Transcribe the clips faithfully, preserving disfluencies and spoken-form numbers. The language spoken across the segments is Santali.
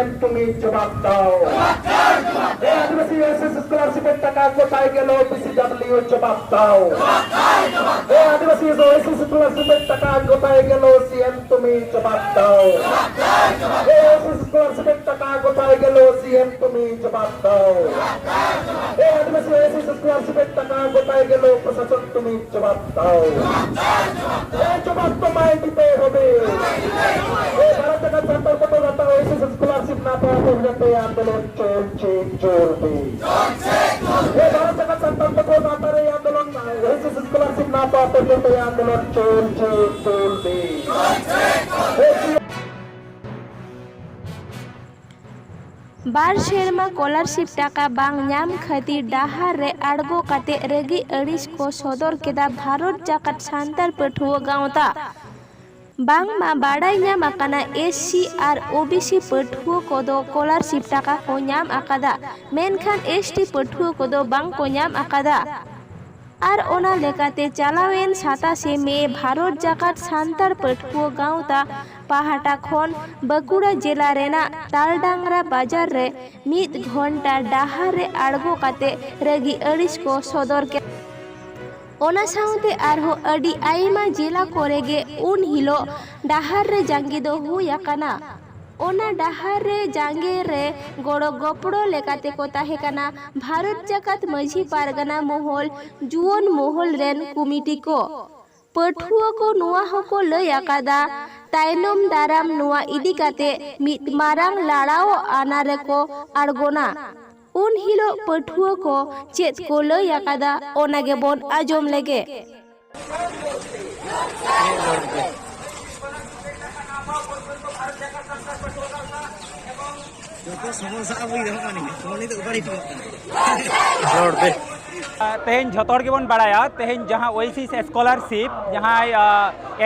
এম তুমি জবাব দাও। এ আদিবাসী ওএসএস স্কলারশিপের টাকা কোথায় গেল? পিসিডাব্লিউ জবাব দাও। এ আদিবাসী ওএসএস স্কলারশিপের টাকা কোথায় গেল? সিএম তুমি জবাব দাও। এ ওএসএস স্কলারশিপের টাকা কোথায় গেল? সিএম তুমি জবাব দাও। এ আদিবাসী ওএসএস স্কলারশিপের টাকা কোথায় গেল? প্রশাসন তুমি জবাব দাও। এই জবাব তোমায় দিতে হবে। এই বারো টাকা ছাত্র কত দাতা ওএসএস স্কলারশিপ না পাওয়া পর্যন্ত এই আন্দোলন চলছে, চলবে। এই বারো টাকা ছাত্র কত দাতার এই আন্দোলন, ওএসএস স্কলারশিপ না পাওয়া পর্যন্ত এই আন্দোলন চলছে, চলবে। এই ᱵᱟᱨ ᱥᱮᱨᱢᱟ ᱠᱚᱞᱟᱨᱥᱤᱯ ᱴᱟᱠᱟ ᱵᱟᱝ ᱧᱟᱢ ᱠᱷᱟᱹᱛᱤᱨ ᱰᱟᱦᱟᱨ ᱨᱮ ᱟᱬᱜᱚ ᱠᱟᱛᱮ ᱨᱟᱹᱜᱤ ᱟᱹᱲᱤᱥ ᱠᱚ ᱥᱚᱫᱚᱨ ᱠᱮᱫᱟ ᱵᱷᱟᱨᱚᱛ ᱡᱟᱠᱟᱛ ᱥᱟᱱᱛᱟᱲ ᱯᱟᱹᱴᱷᱩᱣᱟᱹ ᱜᱟᱶᱛᱟ᱾ ᱵᱟᱝᱢᱟ ᱵᱟᱰᱟᱭ ᱧᱟᱢ ᱟᱠᱟᱱᱟ, ᱮᱥ ᱥᱤ ᱟᱨ ᱳ ᱵᱤ ᱥᱤ ᱯᱟᱹᱴᱷᱩᱣᱟᱹ ᱠᱚᱫᱚ ᱠᱚᱞᱟᱨᱥᱤᱯ ᱴᱟᱠᱟ ᱠᱚ ᱧᱟᱢ ᱟᱠᱟᱫᱟ, ᱢᱮᱱᱠᱷᱟᱱ ᱮᱥ ᱴᱤ ᱯᱟᱹᱴᱷᱩᱣᱟᱹ ᱠᱚᱫᱚ ᱵᱟᱝ ᱠᱚ ᱧᱟᱢ ᱟᱠᱟᱫᱟ᱾ ᱟᱨ ᱚᱱᱟ ᱞᱮᱠᱟᱛᱮ ᱪᱟᱞᱟᱣᱮᱱ ᱥᱟᱛᱟᱥᱮ ᱢᱮ ᱵᱷᱟᱨᱚᱛ ᱡᱟᱠᱟᱛ ᱥᱟᱱᱛᱟᱲ ᱯᱟᱹᱴᱷᱩᱣᱟᱹ ᱜᱟᱶᱛᱟ ᱯᱟᱦᱴᱟ ᱠᱷᱚᱱ ᱵᱟᱸᱠᱩᱲᱟ ᱡᱮᱞᱟ ᱨᱮᱱᱟᱜ ᱛᱟᱞᱰᱟᱝᱨᱟ ᱵᱟᱡᱟᱨ ᱨᱮ ᱢᱤᱫ ᱜᱷᱚᱱᱴᱟ ᱰᱟᱦᱟᱨ ᱨᱮ ᱟᱬᱜᱚ ᱠᱟᱛᱮ ᱨᱟᱹᱜᱤ ᱟᱹᱲᱤᱥ ᱠᱚ ᱥᱚᱫᱚᱨ ᱠᱮᱫ᱾ ᱚᱱᱟ ᱥᱟᱶᱛᱮ ᱟᱨᱦᱚᱸ ᱟᱹᱰᱤ ᱟᱭᱢᱟ ᱡᱮᱞᱟ ᱠᱚᱨᱮ ᱜᱮ ᱩᱱ ᱦᱤᱞᱳᱜ ᱰᱟᱦᱟᱨ ᱨᱮ ᱡᱟᱸᱜᱮ ᱫᱚ ᱦᱩᱭ ᱟᱠᱟᱱᱟ᱾ ᱚᱱᱟ ᱰᱟᱦᱟᱨ ᱨᱮ ᱡᱟᱸᱜᱮ ᱨᱮ ᱜᱚᱲᱚ ᱜᱚᱯᱚᱲᱚ ᱞᱮᱠᱟᱛᱮ ᱠᱚ ᱛᱟᱦᱮᱸ ᱠᱟᱱᱟ ᱵᱷᱟᱨᱚᱛ ᱡᱟᱠᱟᱛ ᱢᱟᱹᱡᱷᱤ ᱯᱟᱨᱜᱟᱱᱟ ᱢᱚᱦᱚᱞ, ᱡᱩᱣᱟᱹᱱ ᱢᱚᱦᱚᱞ ᱨᱮᱱ ᱠᱚᱢᱤᱴᱤ ᱠᱚ᱾ ᱯᱟᱹᱴᱷᱩᱣᱟᱹ ᱠᱚ ᱱᱚᱣᱟ ᱦᱚᱸᱠᱚ ᱞᱟᱹᱭ ᱟᱠᱟᱫᱟ, ᱛᱟᱭᱱᱚᱢ ᱫᱟᱨᱟᱢ ᱱᱚᱣᱟ ᱤᱫᱤ ᱠᱟᱛᱮ ᱢᱤᱫ ᱢᱟᱨᱟᱝ ᱞᱟᱲᱟᱣ ᱟᱱᱟ ᱨᱮᱠᱚ ᱟᱬᱜᱚᱱᱟ᱾ ᱩᱱ ᱦᱤᱞᱳᱜ ᱯᱟᱹᱴᱷᱩᱣᱟᱹ ᱠᱚ ᱪᱮᱫ ᱠᱚ ᱞᱟᱹᱭ ᱟᱠᱟᱫᱟ, ᱚᱱᱟ ᱜᱮᱵᱚᱱ ᱟᱸᱡᱚᱢ ᱞᱮᱜᱮ᱾ ᱡᱚᱛᱚ ᱥᱚᱢᱚᱥᱥᱟ ᱦᱩᱭ ᱨᱮᱦᱚᱸ ᱢᱟᱱᱮ ᱩᱱᱤ ᱫᱚ ᱩᱵᱟᱹᱲ ᱦᱤᱡᱩᱜ ᱠᱟᱱᱟ᱾ ᱨᱚᱲ ᱯᱮ᱾ ᱛᱮᱦᱮᱧ ᱡᱷᱚᱛᱚ ᱦᱚᱲ ᱜᱮᱵᱚᱱ ᱵᱟᱲᱟᱭᱟ, ᱛᱮᱦᱮᱧ ᱡᱟᱦᱟᱸ ᱳᱭᱮᱥᱤᱥ ᱥᱠᱚᱞᱟᱨᱥᱤᱯ, ᱡᱟᱦᱟᱸᱭ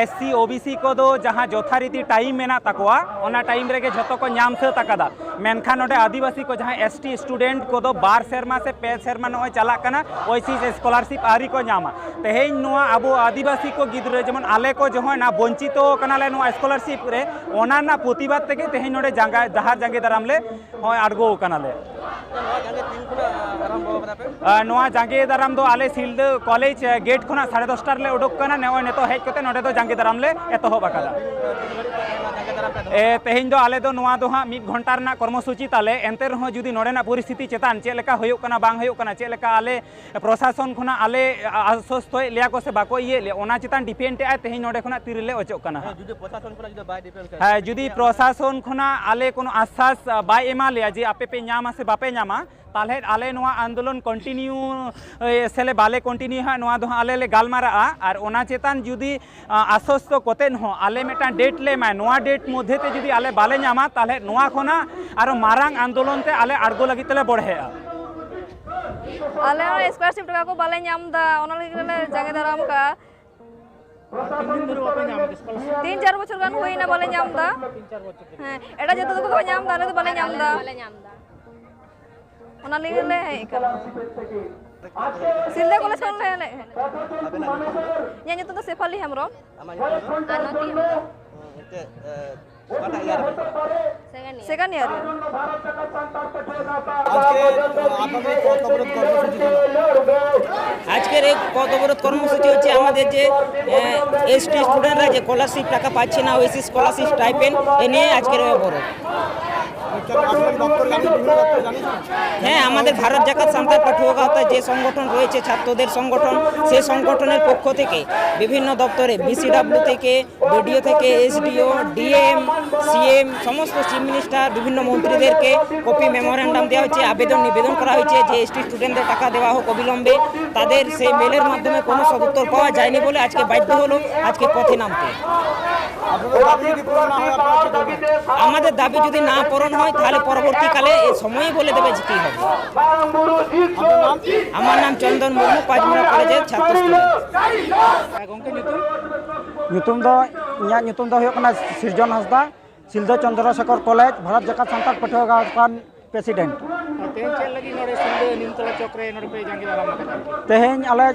ᱮᱥ ᱥᱤ ᱳ ᱵᱤ ᱥᱤ ᱠᱚᱫᱚ ᱡᱟᱦᱟᱸ ᱡᱚᱛᱷᱟᱨᱤᱛᱤ ᱴᱟᱭᱤᱢ ᱢᱮᱱᱟᱜ ᱛᱟᱠᱚᱣᱟ, ᱚᱱᱟ ᱴᱟᱭᱤᱢ ᱨᱮᱜᱮ ᱡᱷᱚᱛᱚ ᱠᱚ ᱧᱟᱢ ᱥᱟᱹᱛ ᱟᱠᱟᱫᱟ᱾ ᱢᱮᱱᱠᱷᱟᱱ ᱱᱚᱰᱮ ᱟᱹᱫᱤᱵᱟᱹᱥᱤ ᱠᱚ ᱡᱟᱦᱟᱸᱭ ᱮᱥ ᱴᱤ ᱥᱴᱩᱰᱮᱱᱴ ᱠᱚᱫᱚ ᱵᱟᱨ ᱥᱮᱨᱢᱟ ᱥᱮ ᱯᱮ ᱥᱮᱨᱢᱟ ᱱᱚᱜᱼᱚᱭ ᱪᱟᱞᱟᱜ ᱠᱟᱱᱟ, ᱳᱭᱮᱥᱤᱥ ᱥᱠᱚᱞᱟᱨᱥᱤᱯ ᱟᱹᱣᱨᱤ ᱠᱚ ᱧᱟᱢᱟ᱾ ᱛᱮᱦᱮᱧ ᱱᱚᱣᱟ ᱟᱵᱚ ᱟᱹᱫᱤᱵᱟᱹᱥᱤ ᱠᱚ ᱜᱤᱫᱽᱨᱟᱹ, ᱡᱮᱢᱚᱱ ᱟᱞᱮ ᱠᱚ ᱡᱟᱦᱟᱸᱭ ᱱᱟ ᱵᱚᱧᱪᱤᱛᱚ ᱠᱟᱱᱟᱞᱮ ᱱᱚᱣᱟ ᱥᱠᱚᱞᱟᱨᱥᱤᱯ ᱨᱮ, ᱚᱱᱟ ᱨᱮᱱᱟᱜ ᱯᱨᱚᱛᱤᱵᱟᱫ ᱛᱮᱜᱮ ᱛᱮᱦᱮᱧ ᱱᱚᱰᱮ ᱡᱟᱸᱜᱟ, ᱰᱟᱦᱟᱨ ᱡᱟᱸᱜᱮ ᱫᱟᱨᱟᱢ ᱞᱮ ᱱᱚᱜᱼᱚᱭ ᱟᱬᱜᱚ ᱟᱠᱟᱱᱟᱞᱮ᱾ ᱱᱚᱣᱟ ᱡᱟᱸᱜᱮ ᱛᱤᱱ ᱠᱷᱚᱱᱟᱜ ᱟᱨᱟᱢᱵᱚ ᱟᱠᱟᱫᱟ ᱯᱮ? ᱟᱨ ᱱᱚᱣᱟ ᱡᱟᱸᱜᱮ ᱫᱟᱨᱟᱢ ᱫᱚ ᱟᱞᱮ ᱥᱤᱞᱫᱟᱹ ᱠᱚᱞᱮᱡᱽ ᱜᱮᱴ ᱠᱷᱚᱱᱟᱜ ᱥᱟᱲᱮ ᱫᱚᱥᱴᱟ ᱨᱮᱞᱮ ᱩᱰᱩᱠ ᱠᱟᱱᱟ᱾ ᱱᱚᱜᱼᱚᱭ ᱱᱤᱛᱚᱜ ᱦᱮᱡ ᱠᱟᱛᱮ ᱱᱚᱰᱮ ᱫᱚ ᱡᱟᱸᱜᱮ ᱫᱟᱨᱟᱢ ᱞᱮ ᱮᱛᱚᱦᱚᱵ ᱟᱠᱟᱫᱟ᱾ ᱛᱤᱱ ᱜᱷᱟᱹᱲᱤᱡ ᱯᱮ ᱱᱚᱣᱟ ᱡᱟᱸᱜᱮ ᱫᱟᱨᱟᱢ ᱯᱮ ᱮᱛᱚᱦᱚᱵ? ᱮ, ᱛᱮᱦᱮᱧ ᱫᱚ ᱟᱞᱮ ᱫᱚ ᱱᱚᱣᱟ ᱫᱚ ᱦᱟᱸᱜ ᱢᱤᱫ ᱜᱷᱚᱱᱴᱟ ᱨᱮᱱᱟᱜ ᱠᱚᱨᱢᱚᱥᱩᱪᱤ ᱛᱟᱞᱮ, ᱮᱱᱛᱮ ᱨᱮᱦᱚᱸ ᱡᱩᱫᱤ ᱱᱚᱰᱮᱱᱟᱜ ᱯᱚᱨᱤᱥᱛᱷᱤᱛᱤ ᱪᱮᱛᱟᱱ ᱪᱮᱫ ᱞᱮᱠᱟ ᱦᱩᱭᱩᱜ ᱠᱟᱱᱟ ᱵᱟᱝ ᱦᱩᱭᱩᱜ ᱠᱟᱱᱟ, ᱪᱮᱫ ᱞᱮᱠᱟ ᱟᱞᱮ ᱯᱨᱚᱥᱟᱥᱚᱱ ᱠᱷᱚᱱᱟᱜ ᱟᱞᱮ ᱟᱥᱣᱟᱥᱛᱚᱭᱮᱫ ᱞᱮᱭᱟ ᱠᱚ ᱥᱮ ᱵᱟᱠᱚ ᱤᱭᱟᱹᱭᱮᱫ ᱞᱮᱭᱟ, ᱚᱱᱟ ᱪᱮᱛᱟᱱ ᱰᱤᱯᱮᱱᱰ ᱮᱫᱟᱭ ᱛᱮᱦᱮᱧ ᱱᱚᱰᱮ ᱠᱷᱚᱱᱟᱜ ᱛᱤᱨᱮᱞᱮ ᱚᱪᱚᱜ ᱠᱟᱱᱟ ᱦᱟᱸᱜ᱾ ᱦᱮᱸ, ᱡᱩᱫᱤ ᱯᱨᱚᱥᱟᱥᱚᱱ ᱠᱷᱚᱱᱟᱜ ᱡᱩᱫᱤ ᱵᱟᱭ ᱰᱤᱯᱮᱱᱰ ᱠᱷᱟᱱ? ᱦᱮᱸ, ᱡᱩᱫᱤ ᱯᱨᱚᱥᱟᱥᱚᱱ ᱠᱷᱚᱱᱟᱜ ᱟᱞᱮ ᱠᱳᱱᱳ ᱟᱥᱥᱟᱥ, ᱟ, ᱵᱟᱭ ᱮᱢᱟ ᱞᱮᱭᱟ ᱡᱮ ᱟᱯᱮ ᱯᱮ ᱧᱟᱢᱟ ᱥᱮ ᱵᱟᱯᱮ ᱧᱟᱢᱟ, ᱛᱟᱦᱞᱮ ᱟᱞᱮ ᱱᱚᱣᱟ ᱟᱱᱫᱳᱞᱚᱱ ᱠᱚᱱᱴᱤᱱᱤᱭᱩ, ᱮ, ᱥᱮ ᱞᱮ ᱵᱟᱞᱮ ᱠᱚᱱᱴᱤᱱᱤᱭᱩ ᱦᱟᱸᱜ, ᱱᱚᱣᱟ ᱫᱚ ᱦᱟᱸᱜ ᱟᱞᱮ ᱞᱮ ᱜᱟᱞᱢᱟᱨᱟᱜᱼᱟ᱾ ᱟᱨ ᱚᱱᱟ ᱪᱮᱛᱟᱱ ᱡᱩᱫᱤ, ᱟ, ᱟᱥᱥᱚᱥᱛᱚ ᱠᱚᱛᱮᱫ ᱦᱚᱸ ᱟᱞᱮ ᱢᱤᱫᱴᱟᱝ ᱰᱮᱴ ᱞᱮ ᱮᱢᱟᱭ, ᱱᱚᱣᱟ ᱰᱮᱴ ᱢᱚᱫᱽᱫᱷᱮ ᱛᱮ ᱡᱩᱫᱤ ᱟᱞᱮ ᱵᱟᱞᱮ ᱧᱟᱢᱟ, ᱛᱟᱦᱞᱮ ᱱᱚᱣᱟ ᱠᱷᱚᱱᱟᱜ ᱟᱨᱚ ᱢᱟᱨᱟᱝ ᱟᱱᱫᱳᱞᱚᱱ ᱛᱮ ᱟᱞᱮ ᱟᱬᱜᱚ ᱞᱟᱹᱜᱤᱫ ᱛᱮᱞᱮ ᱵᱚᱲᱦᱮᱜᱼᱟ᱾ ᱟᱞᱮ ᱦᱚᱸ ᱥᱠᱚᱞᱟᱨᱥᱤᱯ ᱴᱟᱠᱟ ᱠᱚ ᱵᱟᱞᱮ ᱧᱟᱢ ᱮᱫᱟ, ᱚᱱᱟ ᱞᱟᱹᱜᱤᱫ ᱞᱮ ᱡᱟᱸᱜᱮ ᱫᱟᱨᱟᱢ ᱠᱟᱜᱼᱟ᱾ ᱛᱤᱱ ᱫᱤᱱ ᱫᱷᱚᱨᱮ ᱵᱟᱯᱮ ᱧᱟᱢ ᱮᱫᱟ ᱥᱠᱚᱞᱟᱨᱥᱤᱯ? ᱛᱤᱱ ᱪᱟᱨ ᱵᱚᱪᱷᱚᱨ ᱜᱟᱱ ᱦᱩᱭᱱᱟ ᱵᱟᱞᱮ ᱧᱟᱢ ᱮᱫᱟ᱾ ᱛᱤᱱ ᱪᱟᱨ ᱵᱚᱪᱷᱚᱨ ᱫᱷᱚᱨᱮ? ᱦᱮᱸ, ᱮᱴᱟᱜ ᱡᱟᱹᱛᱤ ᱫᱚᱠᱚ ᱧᱟᱢ ᱮᱫᱟ, ᱟᱞᱮ ᱫᱚ ᱵᱟᱞᱮ ᱧᱟᱢ ᱮᱫᱟ᱾ ᱵᱟᱞᱮ ᱧᱟᱢ ᱮᱫᱟ᱾ ᱚᱱᱟ ᱞᱟᱹᱜᱤᱫ ᱞᱮ ᱦᱮᱡ ᱟᱠᱟᱱᱟ᱾ ᱥᱤᱞᱫᱟᱹ ᱠᱚᱞᱮᱡᱽ ᱠᱷᱚᱱ ᱞᱮ ᱦᱮᱡ ᱟᱠᱟᱱᱟ᱾ ᱟᱵᱮᱱᱟᱜ ᱧᱩᱛᱩᱢ ᱫᱚ? ᱤᱧᱟᱹᱜ ᱧᱩᱛᱩᱢ ᱫᱚ ᱥᱮᱯᱷᱟᱞᱤ ᱦᱮᱢᱵᱨᱚᱢ᱾ ᱟᱢᱟᱜ ᱧᱩᱛᱩᱢ ᱫᱚ? ᱟᱨ ᱱᱚᱛᱤ ᱦᱮᱢᱵᱨᱚᱢ᱾ ᱦᱮᱸ, ᱪᱮᱫ, ᱮ, ᱚᱠᱟᱴᱟᱜ ᱤᱭᱟᱨ ᱨᱮ? Second year. ᱥᱮᱠᱮᱱᱰ ᱤᱭᱟᱨ ᱨᱮ᱾ আজকে, আহ, আপনাদের এই পথ অবরোধ কর্মসূচি কেন? আজকের এই পথ অবরোধ কর্মসূচি হচ্ছে আমাদের যে, আহ, এসটি স্টুডেন্টরা যে স্কলারশিপ টাকা পাচ্ছে না, ওএসি স্কলারশিপ স্টাইপেন্ড, এ নিয়ে আজকের এই অবরোধ। কেন আপনার দপ্তরকে আপনি বিভিন্ন দপ্তরে জানিয়েছেন? হ্যাঁ, আমাদের ভারত জাকাত সান্তাল পাঠুয়া গাওতা যে সংগঠন রয়েছে, ছাত্রদের সংগঠন, সেই সংগঠনের পক্ষ থেকে বিভিন্ন দপ্তরে, বিসিডাব্লিউ থেকে, বিডিও থেকে এসডিও, ডিএম, সিএম, সমস্ত চিফ মিনিস্টার, বিভিন্ন মন্ত্রীদেরকে কপি মেমোরেন্ডাম দেওয়া হয়েছে, আবেদন নিবেদন করা হয়েছে যে এসটি স্টুডেন্টদের টাকা দেওয়া হোক অবিলম্বে। তাদের সেই মেলের মাধ্যমে কোনো সদুত্তর পাওয়া যায়নি বলে আজকে বাধ্য হলো আজকে পথে নামতে। আপনাদের দাবি যদি পূরণ না হয়, আপনারা কি করবেন? আমাদের দাবি যদি না পূরণ হয়, তাহলে পরবর্তী পরবর্তীকালে এই সময়ই বলে দেবে যে কী হবে। আমার নাম চন্দন মুর্মু, পাঁচমুড়া কলেজের ছাত্র স্টুডেন্ট। ᱜᱚᱝᱠᱮ ᱧᱩᱛᱩᱢ? ᱧᱩᱛᱩᱢ ᱫᱚ ᱤᱧᱟᱹᱜ ᱧᱩᱛᱩᱢ ᱫᱚ ᱦᱩᱭᱩᱜ ᱠᱟᱱᱟ ᱥᱤᱨᱡᱚᱱ ᱦᱟᱸᱥᱫᱟ, ᱥᱤᱞᱫᱟᱹ ᱪᱚᱱᱫᱨᱚ ᱥᱮᱠᱷᱚᱨ ᱠᱚᱞᱮᱡᱽ, ᱵᱷᱟᱨᱚᱛ ᱡᱟᱠᱟᱛ ᱥᱟᱱᱛᱟᱲ ᱯᱟᱹᱴᱷᱩᱣᱟᱹ ᱜᱟᱶᱛᱟ ᱨᱮᱱ ᱯᱨᱮᱥᱤᱰᱮᱱᱴ᱾ ᱛᱮᱦᱮᱧ ᱪᱮᱫ ᱞᱟᱹᱜᱤᱫ ᱱᱚᱰᱮ ᱥᱤᱞᱫᱟᱹ ᱱᱤᱢᱛᱚᱞᱟ ᱪᱚᱠ ᱨᱮ ᱱᱚᱰᱮ ᱯᱮ ᱡᱟᱸᱜᱮ ᱫᱟᱨᱟᱢ ᱟᱠᱟᱫᱟ? ᱛᱮᱦᱮᱧ ᱟᱞᱮ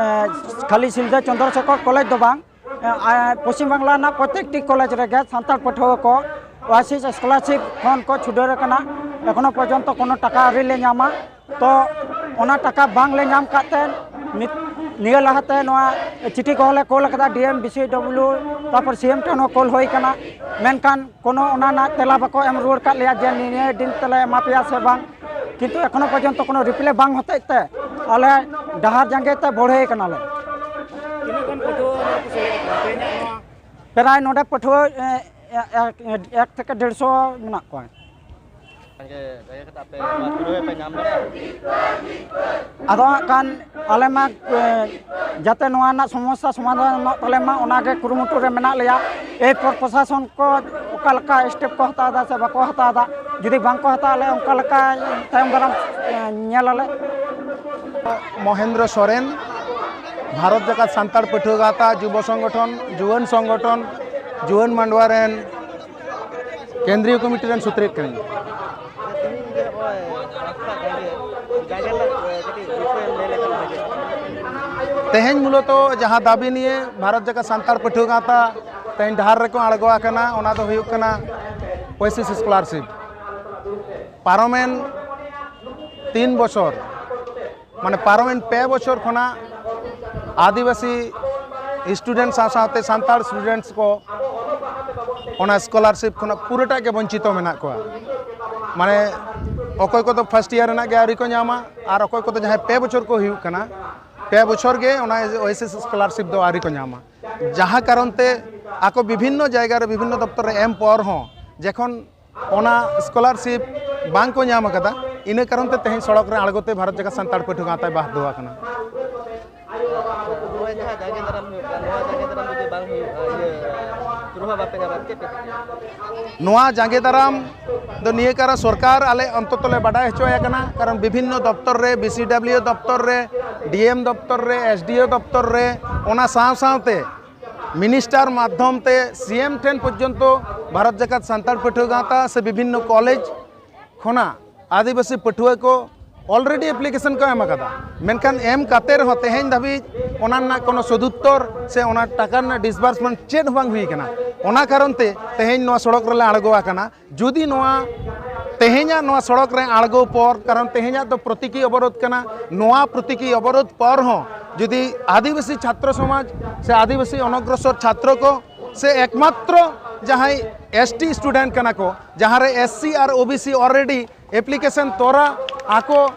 ᱮ, ᱠᱷᱟᱹᱞᱤ ᱥᱤᱞᱫᱟᱹ ᱪᱚᱱᱫᱨᱚ ᱥᱮᱠᱷᱚᱨ ᱠᱚᱞᱮᱡᱽ ᱫᱚ ᱵᱟᱝ, ᱮ, ᱟ, ᱯᱚᱥᱪᱤᱢ ᱵᱟᱝᱞᱟ ᱨᱮᱱᱟᱜ ᱯᱨᱚᱛᱮᱠᱴᱤ ᱠᱚᱞᱮᱡᱽ ᱨᱮᱜᱮ ᱥᱟᱱᱛᱟᱲ ᱯᱟᱹᱴᱷᱩᱣᱟᱹ ᱠᱚ ᱳᱭᱟᱥᱤᱥ ᱥᱠᱚᱞᱟᱨᱥᱤᱯ ᱠᱷᱚᱱ ᱠᱚ ᱪᱷᱩᱰᱟᱹᱨ ᱟᱠᱟᱱᱟ᱾ ᱮᱠᱷᱚᱱᱳ ᱯᱚᱨᱡᱚᱱᱛᱚ ᱠᱳᱱᱳ ᱴᱟᱠᱟ ᱟᱹᱣᱨᱤ ᱞᱮ ᱧᱟᱢᱟ᱾ ᱛᱚ ᱚᱱᱟ ᱴᱟᱠᱟ ᱵᱟᱝ ᱞᱮ ᱧᱟᱢ ᱠᱟᱫ ᱛᱮ ᱱᱤᱛ, ᱱᱤᱭᱟᱹ ᱞᱟᱦᱟᱛᱮ ᱱᱚᱣᱟ ᱪᱤᱴᱷᱤ ᱠᱚᱦᱚᱸ ᱞᱮ ᱠᱳᱞ ᱟᱠᱟᱫᱟ ᱰᱤ ᱮᱢ, ᱵᱤ ᱥᱤ ᱰᱚᱵᱞᱤᱭᱩ, ᱛᱟᱨᱯᱚᱨ ᱥᱤ ᱮᱢ ᱴᱷᱮᱱ ᱦᱚᱸ ᱠᱳᱞ ᱦᱩᱭ ᱟᱠᱟᱱᱟ, ᱢᱮᱱᱠᱷᱟᱱ ᱠᱳᱱᱳ ᱚᱱᱟ ᱨᱮᱱᱟᱜ ᱛᱮᱞᱟ ᱵᱟᱠᱚ ᱮᱢ ᱨᱩᱣᱟᱹᱲ ᱠᱟᱫ ᱞᱮᱭᱟ ᱡᱮ ᱱᱤᱭᱟᱹ ᱫᱤᱱ ᱛᱮᱞᱮ ᱮᱢᱟ ᱯᱮᱭᱟ ᱥᱮ ᱵᱟᱝ᱾ ᱠᱤᱱᱛᱩ ᱮᱠᱷᱚᱱᱳ ᱯᱚᱨᱡᱚᱱᱛᱚ ᱠᱳᱱᱳ ᱨᱤᱯᱞᱟᱭ ᱵᱟᱝ ᱦᱚᱛᱮᱡ ᱛᱮ ᱟᱞᱮ ᱰᱟᱦᱟᱨ ᱡᱟᱸᱜᱮ ᱛᱮ ᱵᱚᱲᱦᱮ ᱠᱟᱱᱟᱞᱮ᱾ ᱛᱤᱱᱟᱹᱜ ᱜᱟᱱ ᱯᱟᱹᱴᱷᱩᱣᱟᱹ ᱱᱚᱰᱮ ᱠᱚ ᱥᱮᱞᱮᱫ ᱟᱠᱟᱱᱟ ᱛᱮᱦᱮᱧᱟᱜ ᱱᱚᱣᱟ? ᱯᱨᱟᱭ ᱱᱚᱰᱮ ᱯᱟᱹᱴᱷᱩᱣᱟᱹ ᱮ, ᱮ, ᱮᱠ ᱮᱠ ᱛᱷᱮᱠᱮ ᱰᱮᱲᱥᱚ ᱢᱮᱱᱟᱜ ᱠᱚᱣᱟ᱾ ᱥᱟᱸᱜᱮ ᱡᱟᱭᱜᱟ ᱠᱟᱛᱮ ᱟᱯᱮ ᱱᱚᱣᱟ ᱯᱩᱨᱟᱹ ᱯᱮ ᱧᱟᱢ ᱫᱟᱲᱮᱭᱟᱜᱼᱟ? ᱟᱫᱚ ᱦᱟᱸᱜ ᱠᱷᱟᱱ ᱟᱞᱮ ᱢᱟ ᱮ, ᱡᱟᱛᱮ ᱱᱚᱣᱟ ᱨᱮᱱᱟᱜ ᱥᱚᱢᱚᱥᱥᱟ ᱥᱚᱢᱟᱫᱷᱟᱱᱚᱜ ᱛᱟᱞᱮ ᱢᱟ, ᱚᱱᱟᱜᱮ ᱠᱩᱨᱩᱢᱩᱴᱩ ᱨᱮ ᱢᱮᱱᱟᱜ ᱞᱮᱭᱟ᱾ ᱮᱨᱯᱚᱨ ᱯᱨᱚᱥᱟᱥᱚᱱ ᱠᱚ ᱚᱠᱟ ᱞᱮᱠᱟ ᱥᱴᱮᱯ ᱠᱚ ᱦᱟᱛᱟᱣ ᱮᱫᱟ ᱥᱮ ᱵᱟᱠᱚ ᱦᱟᱛᱟᱣ ᱮᱫᱟ, ᱡᱩᱫᱤ ᱵᱟᱝ ᱠᱚ ᱦᱟᱛᱟᱣᱟ, ᱟᱞᱮ ᱚᱱᱠᱟ ᱞᱮᱠᱟ ᱛᱟᱭᱚᱢ ᱫᱟᱨᱟᱢ ᱮ, ᱧᱮᱞ ᱟᱞᱮ᱾ ᱢᱚᱦᱮᱱᱫᱨᱚ ᱥᱚᱨᱮᱱ, ᱵᱷᱟᱨᱚᱛ ᱡᱟᱠᱟᱛ ᱥᱟᱱᱛᱟᱲ ᱯᱟᱹᱴᱷᱩᱣᱟᱹ ᱜᱟᱶᱛᱟ, ᱡᱩᱵᱚ ᱥᱚᱝᱜᱚᱴᱷᱚᱱ, ᱡᱩᱣᱟᱹᱱ ᱥᱚᱝᱜᱚᱴᱷᱚᱱ, ᱡᱩᱣᱟᱹᱱ ᱢᱟᱰᱣᱟ ᱨᱮᱱ ᱠᱮᱱᱫᱨᱤᱭᱚ ᱠᱚᱢᱤᱴᱤ ᱨᱮᱱ ᱥᱩᱛᱨᱮᱫ ᱠᱟᱹᱱᱟᱹᱧ᱾ ᱛᱮᱦᱮᱧ ᱜᱮ ᱱᱚᱜᱼᱚᱭ ᱨᱟᱥᱛᱟ ᱡᱟᱸᱜᱮ, ᱡᱟᱸᱜᱮ ᱨᱮᱱᱟᱜ ᱠᱟᱹᱴᱤᱡ ᱵᱤᱥᱚᱭ ᱮᱢ ᱞᱟᱹᱭ ᱞᱮᱠᱷᱟᱱ ᱵᱷᱟᱜᱮ ᱠᱚᱜᱼᱟ᱾ ᱛᱮᱦᱮᱧ ᱢᱩᱞᱚᱛᱚ ᱡᱟᱦᱟᱸ ᱫᱟᱹᱵᱤ ᱱᱤᱭᱮ ᱵᱷᱟᱨᱚᱛ ᱡᱟᱠᱟᱛ ᱥᱟᱱᱛᱟᱲ ᱯᱟᱹᱴᱷᱩᱣᱟᱹ ᱜᱟᱶᱛᱟ ᱛᱮᱦᱮᱧ ᱰᱟᱦᱟᱨ ᱨᱮᱠᱚ ᱟᱬᱜᱚ ᱟᱠᱟᱱᱟ, ᱚᱱᱟ ᱫᱚ ᱦᱩᱭᱩᱜ ᱠᱟᱱᱟ ᱳᱭᱮᱥᱤᱥ ᱥᱠᱚᱞᱟᱨᱥᱤᱯ᱾ ᱯᱟᱨᱚᱢᱮᱱ ᱛᱤᱱ ᱵᱚᱪᱷᱚᱨ, ᱢᱟᱱᱮ ᱯᱟᱨᱚᱢᱮᱱ ᱯᱮ ᱵᱚᱪᱷᱚᱨ ᱠᱷᱚᱱᱟᱜ ᱟᱹᱫᱤᱵᱟᱹᱥᱤ ᱥᱴᱩᱰᱮᱱᱴ ᱥᱟᱶ ᱥᱟᱶᱛᱮ ᱥᱟᱱᱛᱟᱲ ᱥᱴᱩᱰᱮᱱᱴᱥ ᱠᱚ ᱚᱱᱟ ᱥᱠᱚᱞᱟᱨᱥᱤᱯ ᱠᱷᱚᱱᱟᱜ ᱯᱩᱨᱟᱹᱴᱟᱜ ᱜᱮ ᱵᱚᱧᱪᱤᱛᱚ ᱢᱮᱱᱟᱜ ᱠᱚᱣᱟ᱾ ᱢᱟᱱᱮ ᱚᱠᱚᱭ ᱠᱚᱫᱚ ᱯᱷᱟᱥᱴ ᱤᱭᱟᱨ ᱨᱮᱱᱟᱜ ᱜᱮ ᱟᱹᱣᱨᱤ ᱠᱚ ᱧᱟᱢᱟ, ᱟᱨ ᱚᱠᱚᱭ ᱠᱚᱫᱚ ᱡᱟᱦᱟᱸᱭ ᱯᱮ ᱵᱚᱪᱷᱚᱨ ᱠᱚ ᱦᱩᱭᱩᱜ ᱠᱟᱱᱟ, ᱯᱮ ᱵᱚᱪᱷᱚᱨ ᱜᱮ ᱚᱱᱟ ᱳᱭᱮᱥᱤᱥ ᱥᱠᱚᱞᱟᱨᱥᱤᱯ ᱫᱚ ᱟᱹᱣᱨᱤ ᱠᱚ ᱧᱟᱢᱟ᱾ ᱡᱟᱦᱟᱸ ᱠᱟᱨᱚᱱ ᱛᱮ ᱟᱠᱚ ᱵᱤᱵᱷᱤᱱᱱᱚ ᱡᱟᱭᱜᱟ ᱨᱮ ᱵᱤᱵᱷᱤᱱᱱᱚ ᱫᱚᱯᱛᱚᱨ ᱨᱮ ᱮᱢ ᱯᱚᱨ ᱦᱚᱸ ᱡᱚᱠᱷᱚᱱ ᱚᱱᱟ ᱥᱠᱚᱞᱟᱨᱥᱤᱯ ᱵᱟᱝ ᱠᱚ ᱧᱟᱢ ᱟᱠᱟᱫᱟ, ᱤᱱᱟᱹ ᱠᱟᱨᱚᱱ ᱛᱮ ᱛᱮᱦᱮᱧ ᱥᱚᱲᱚᱠ ᱨᱮ ᱟᱬᱜᱚ ᱛᱮ ᱵᱷᱟᱨᱚᱛ ᱡᱟᱠᱟᱛ ᱥᱟᱱᱛᱟᱲ ᱯᱟᱹᱴᱷᱩᱣᱟᱹ ᱜᱟᱶᱛᱟᱭ ᱵᱟᱫᱷᱫᱷᱚ ᱟᱠᱟᱱᱟ᱾ ᱱᱚᱜᱼᱚᱭ ᱡᱟᱦᱟᱸ ᱡᱟᱸᱜᱮ ᱫᱟᱨᱟᱢ ᱦᱩᱭᱩᱜ ᱠᱟᱱᱟ, ᱱᱚᱣᱟ ᱡᱟᱸᱜᱮ ᱫᱟᱨᱟᱢ ᱡᱩᱫᱤ ᱵᱟᱝ ᱦᱩᱭᱩᱜᱼᱟ, ᱤᱭᱟᱹ, ᱱᱚᱣᱟ ᱡᱟᱸᱜᱮ ᱫᱟᱨᱟᱢ ᱫᱚ ᱱᱤᱭᱟᱹ ᱠᱟᱨᱚᱱ ᱥᱚᱨᱠᱟᱨ ᱟᱞᱮ ᱚᱱᱛᱚᱛᱚ ᱞᱮ ᱵᱟᱰᱟᱭ ᱦᱚᱪᱚᱭᱮ ᱠᱟᱱᱟ, ᱠᱟᱨᱚᱱ ᱵᱤᱵᱷᱤᱱᱱᱚ ᱫᱚᱯᱛᱚᱨ ᱨᱮ, ᱵᱤ ᱥᱤ ᱰᱟᱵᱽᱞᱤᱭᱩ ᱫᱚᱯᱛᱚᱨ ᱨᱮ, ᱰᱤ ᱮᱢ ᱫᱚᱯᱛᱚᱨ ᱨᱮ, ᱮᱥ ᱰᱤ ᱳ ᱫᱚᱯᱛᱚᱨ ᱨᱮ, ᱚᱱᱟ ᱥᱟᱶ ᱥᱟᱶᱛᱮ ᱢᱤᱱᱤᱥᱴᱟᱨ ᱢᱟᱫᱽᱫᱷᱚᱢ ᱛᱮ ᱥᱤ ᱮᱢ ᱴᱷᱮᱱ ᱯᱚᱨᱡᱚᱱᱛᱚ ᱵᱷᱟᱨᱚᱛ ᱡᱟᱠᱟᱛ ᱥᱟᱱᱛᱟᱲ ᱯᱟᱹᱴᱷᱩᱣᱟᱹ ᱜᱟᱶᱛᱟ ᱥᱮ ᱵᱤᱵᱷᱤᱱᱱᱚ ᱠᱚᱞᱮᱡᱽ ᱠᱷᱚᱱᱟᱜ ᱟᱹᱫᱤᱵᱟᱹᱥᱤ ᱯᱟᱹᱴᱷᱩᱣᱟᱹ ᱠᱚ already application ᱠᱚ ᱮᱢ ᱟᱠᱟᱫᱟ, ᱢᱮᱱᱠᱷᱟᱱ ᱮᱢ ᱠᱟᱛᱮ ᱨᱮᱦᱚᱸ ᱛᱮᱦᱮᱧ ᱫᱷᱟᱹᱵᱤᱡ ᱚᱱᱟ ᱨᱮᱱᱟᱜ ᱠᱳᱱᱳ ᱥᱚᱫᱩᱛᱛᱚᱨ ᱥᱮ ᱚᱱᱟ ᱴᱟᱠᱟ ᱨᱮᱱᱟᱜ disbursement ᱪᱮᱫ ᱦᱚᱸ ᱵᱟᱝ ᱦᱩᱭ ᱟᱠᱟᱱᱟ᱾ ᱚᱱᱟ ᱠᱟᱨᱚᱱ ᱛᱮ ᱛᱮᱦᱮᱧ ᱱᱚᱣᱟ ᱥᱚᱲᱚᱠ ᱨᱮᱞᱮ ᱟᱬᱜᱚ ᱟᱠᱟᱱᱟ᱾ ᱡᱩᱫᱤ ᱱᱚᱣᱟ ᱛᱮᱦᱮᱧᱟᱜ ᱱᱚᱣᱟ ᱥᱚᱲᱚᱠ ᱨᱮ ᱟᱬᱜᱚ ᱯᱚᱨ, ᱠᱟᱨᱚᱱ ᱛᱮᱦᱮᱧᱟᱜ ᱫᱚ ᱯᱨᱚᱛᱤᱠᱤ ᱚᱵᱚᱨᱳᱫᱷ ᱠᱟᱱᱟ, ᱱᱚᱣᱟ ᱯᱨᱚᱛᱤᱠᱤ ᱚᱵᱚᱨᱳᱫᱷ ᱯᱚᱨ ᱦᱚᱸ ᱡᱩᱫᱤ ᱟᱹᱫᱤᱵᱟᱹᱥᱤ ᱪᱷᱟᱛᱨᱚ ᱥᱚᱢᱟᱡᱽ ᱥᱮ ᱟᱹᱫᱤᱵᱟᱹᱥᱤ ᱚᱱᱚᱜᱨᱚᱥᱚᱨ ᱪᱷᱟᱛᱨᱚ ᱠᱚ ᱥᱮ ᱮᱠᱢᱟᱛᱨᱚ ᱡᱟᱦᱟᱸᱭ ᱮᱥ ᱴᱤ student ᱠᱟᱱᱟ ᱠᱚ, ᱡᱟᱦᱟᱸ ᱨᱮ ᱮᱥ ᱥᱤ ᱟᱨ O B C already application ᱛᱚᱨᱟ ᱟᱠᱚ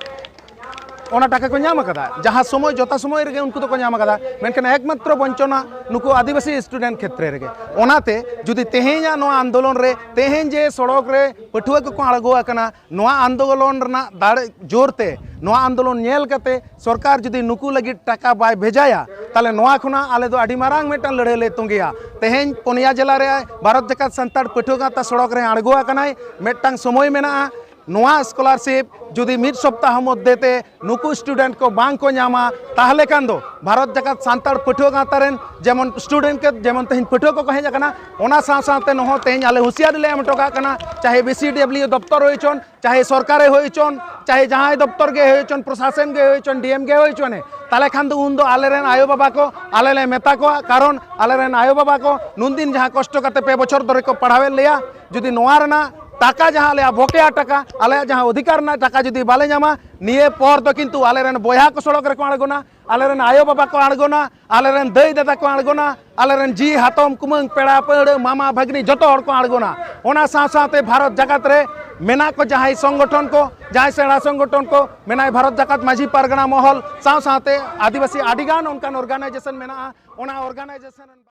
ᱚᱱᱟ ᱴᱟᱠᱟ ᱠᱚ ᱧᱟᱢ ᱟᱠᱟᱫᱟ, ᱡᱟᱦᱟᱸ ᱥᱚᱢᱚᱭ ᱡᱚᱛᱷᱟ ᱥᱚᱢᱚᱭ ᱨᱮᱜᱮ ᱩᱱᱠᱩ ᱫᱚᱠᱚ ᱧᱟᱢ ᱟᱠᱟᱫᱟ, ᱢᱮᱱᱠᱷᱟᱱ ᱮᱠᱢᱟᱛᱨᱚ ᱵᱚᱧᱪᱚᱱᱟ ᱱᱩᱠᱩ ᱟᱹᱫᱤᱵᱟᱹᱥᱤ student ᱠᱷᱮᱛᱨᱮ ᱨᱮᱜᱮ᱾ ᱚᱱᱟᱛᱮ ᱡᱩᱫᱤ ᱛᱮᱦᱮᱧᱟᱜ ᱱᱚᱣᱟ ᱟᱱᱫᱳᱞᱚᱱ ᱨᱮ, ᱛᱮᱦᱮᱧ ᱡᱮ ᱥᱚᱲᱚᱠ ᱨᱮ ᱯᱟᱹᱴᱷᱩᱣᱟᱹ ᱠᱚᱠᱚ ᱟᱬᱜᱚ ᱟᱠᱟᱱᱟ, ᱱᱚᱣᱟ ᱟᱱᱫᱳᱞᱚᱱ ᱨᱮᱱᱟᱜ ᱫᱟᱲᱮ ᱡᱳᱨ ᱛᱮ, ᱱᱚᱣᱟ ᱟᱱᱫᱳᱞᱚᱱ ᱧᱮᱞ ᱠᱟᱛᱮ ᱥᱚᱨᱠᱟᱨ ᱡᱩᱫᱤ ᱱᱩᱠᱩ ᱞᱟᱹᱜᱤᱫ ᱴᱟᱠᱟ ᱵᱟᱭ ᱵᱷᱮᱡᱟᱭᱟ, ᱛᱟᱦᱚᱞᱮ ᱱᱚᱣᱟ ᱠᱷᱚᱱᱟᱜ ᱟᱞᱮ ᱫᱚ ᱟᱹᱰᱤ ᱢᱟᱨᱟᱝ ᱢᱤᱫᱴᱟᱝ ᱞᱟᱹᱲᱦᱟᱹᱭ ᱞᱮ ᱛᱚᱸᱜᱮᱭᱟ᱾ ᱛᱮᱦᱮᱧ ᱯᱩᱱᱭᱟ ᱡᱮᱞᱟ ᱨᱮ ᱵᱷᱟᱨᱚᱛ ᱡᱟᱠᱟᱛ ᱥᱟᱱᱛᱟᱲ ᱯᱟᱹᱴᱷᱩᱣᱟᱹ ᱜᱟᱶᱛᱟ ᱥᱚᱲᱚᱠ ᱨᱮ ᱟᱬᱜᱚ ᱟᱠᱟᱱᱟᱭ, ᱢᱤᱫᱴᱟᱝ ᱥᱚᱢᱚᱭ ᱢᱮᱱᱟᱜᱼᱟ᱾ ᱱᱚᱣᱟ scholarship ᱡᱩᱫᱤ ᱢᱤᱫ ᱥᱚᱯᱛᱟᱦᱚ ᱢᱚᱫᱽᱫᱷᱮ ᱛᱮ ᱱᱩᱠᱩ student ᱠᱚ ᱵᱟᱝ ᱠᱚ ᱧᱟᱢᱟ, ᱛᱟᱦᱚᱞᱮ ᱠᱷᱟᱱ ᱫᱚ ᱵᱷᱟᱨᱚᱛ ᱡᱟᱠᱟᱛ ᱥᱟᱱᱛᱟᱲ ᱯᱟᱹᱴᱷᱩᱣᱟᱹ ᱜᱟᱶᱛᱟ ᱨᱮᱱ ᱡᱮᱢᱚᱱ student ᱠᱚ, ᱡᱮᱢᱚᱱ ᱛᱮᱦᱮᱧ ᱯᱟᱹᱴᱷᱩᱣᱟᱹ ᱠᱚᱠᱚ ᱦᱮᱡ ᱟᱠᱟᱱᱟ, ᱚᱱᱟ ᱥᱟᱶ ᱥᱟᱶᱛᱮ ᱱᱚᱦᱚᱸ ᱛᱮᱦᱮᱧ ᱟᱞᱮ ᱦᱩᱸᱥᱤᱭᱟᱨᱤ ᱞᱮ ᱮᱢ ᱦᱚᱴᱚ ᱠᱟᱜ ᱠᱟᱱᱟ, ᱪᱟᱦᱮ ᱵᱤ ᱥᱤ ᱰᱟᱵᱽᱞᱤᱭᱩ ᱫᱚᱯᱛᱚᱨ ᱦᱩᱭ ᱦᱚᱪᱚᱱ, ᱪᱟᱦᱮ ᱥᱚᱨᱠᱟᱨᱮ ᱦᱩᱭ ᱦᱚᱪᱚᱱ, ᱪᱟᱦᱮ ᱡᱟᱦᱟᱸᱭ ᱫᱚᱯᱛᱚᱨ ᱜᱮ ᱦᱩᱭ ᱦᱚᱪᱚᱱ, ᱯᱨᱚᱥᱟᱥᱚᱱ ᱜᱮ ᱦᱩᱭ ᱦᱚᱪᱚᱱ, ᱰᱤ ᱮᱢ ᱜᱮ ᱦᱩᱭ ᱦᱚᱪᱚᱱᱮ, ᱛᱟᱦᱚᱞᱮ ᱠᱷᱟᱱ ᱫᱚ ᱩᱱᱫᱚ ᱟᱞᱮᱨᱮᱱ ᱟᱭᱳᱼᱵᱟᱵᱟ ᱠᱚ ᱟᱞᱮ ᱞᱮ ᱢᱮᱛᱟ ᱠᱚᱣᱟ, ᱠᱟᱨᱚᱱ ᱟᱞᱮᱨᱮᱱ ᱟᱭᱳᱼᱵᱟᱵᱟ ᱠᱚ ᱱᱩᱱᱫᱤᱱ ᱡᱟᱦᱟᱸ ᱠᱚᱥᱴᱚ ᱠᱟᱛᱮ ᱯᱮ ᱵᱚᱪᱷᱚᱨ ᱫᱷᱚᱨᱮ ᱠᱚ ᱯᱟᱲᱦᱟᱣᱮᱫ ᱞᱮᱭᱟ, ᱡᱩᱫᱤ ᱱᱚᱣᱟ ᱨᱮᱱᱟᱜ ᱴᱟᱠᱟ ᱡᱟᱦᱟᱸ ᱟᱞᱮᱭᱟᱜ ᱵᱚᱠᱮᱭᱟ ᱴᱟᱠᱟ, ᱟᱞᱮᱭᱟᱜ ᱡᱟᱦᱟᱸ ᱚᱫᱷᱤᱠᱟᱨ ᱨᱮᱱᱟᱜ ᱴᱟᱠᱟ ᱡᱩᱫᱤ ᱵᱟᱞᱮ ᱧᱟᱢᱟ, ᱱᱤᱭᱟᱹ ᱯᱚᱨ ᱫᱚ ᱠᱤᱱᱛᱩ ᱟᱞᱮᱨᱮᱱ ᱵᱚᱭᱦᱟ ᱠᱚ ᱥᱚᱲᱚᱠ ᱨᱮᱠᱚ ᱟᱬᱜᱚᱱᱟ, ᱟᱞᱮᱨᱮᱱ ᱟᱭᱳᱼᱵᱟᱵᱟ ᱠᱚ ᱟᱬᱜᱚᱱᱟ, ᱟᱞᱮᱨᱮᱱ ᱫᱟᱹᱭ ᱫᱟᱫᱟ ᱠᱚ ᱟᱬᱜᱚᱱᱟ, ᱟᱞᱮᱨᱮᱱ ᱡᱤ ᱦᱟᱛᱚᱢ ᱠᱩᱢᱟᱹᱝ ᱯᱮᱲᱟ ᱯᱟᱹᱲᱦᱟᱹ ᱢᱟᱢᱟ ᱵᱷᱟᱹᱜᱽᱱᱤ ᱡᱚᱛᱚ ᱦᱚᱲ ᱠᱚ ᱟᱬᱜᱚᱱᱟ᱾ ᱚᱱᱟ ᱥᱟᱶ ᱥᱟᱶᱛᱮ ᱵᱷᱟᱨᱚᱛ ᱡᱟᱠᱟᱛ ᱨᱮ ᱢᱮᱱᱟᱜ ᱠᱚ ᱡᱟᱦᱟᱸᱭ ᱥᱚᱝᱜᱚᱴᱷᱚᱱ ᱠᱚ, ᱡᱟᱦᱟᱸᱭ ᱥᱮᱬᱟ ᱥᱚᱝᱜᱚᱴᱷᱚᱱ ᱠᱚ ᱢᱮᱱᱟᱭ ᱵᱷᱟᱨᱚᱛ ᱡᱟᱠᱟᱛ ᱢᱟᱹᱡᱷᱤ ᱯᱟᱨᱜᱟᱱᱟ ᱢᱚᱦᱚᱞ ᱥᱟᱶ ᱥᱟᱶᱛᱮ ᱟᱹᱫᱤᱵᱟᱹᱥᱤ ᱟᱹᱰᱤᱜᱟᱱ ᱚᱱᱠᱟᱱ organisation ᱢᱮᱱᱟᱜᱼᱟ᱾ ᱚᱱᱟ organisation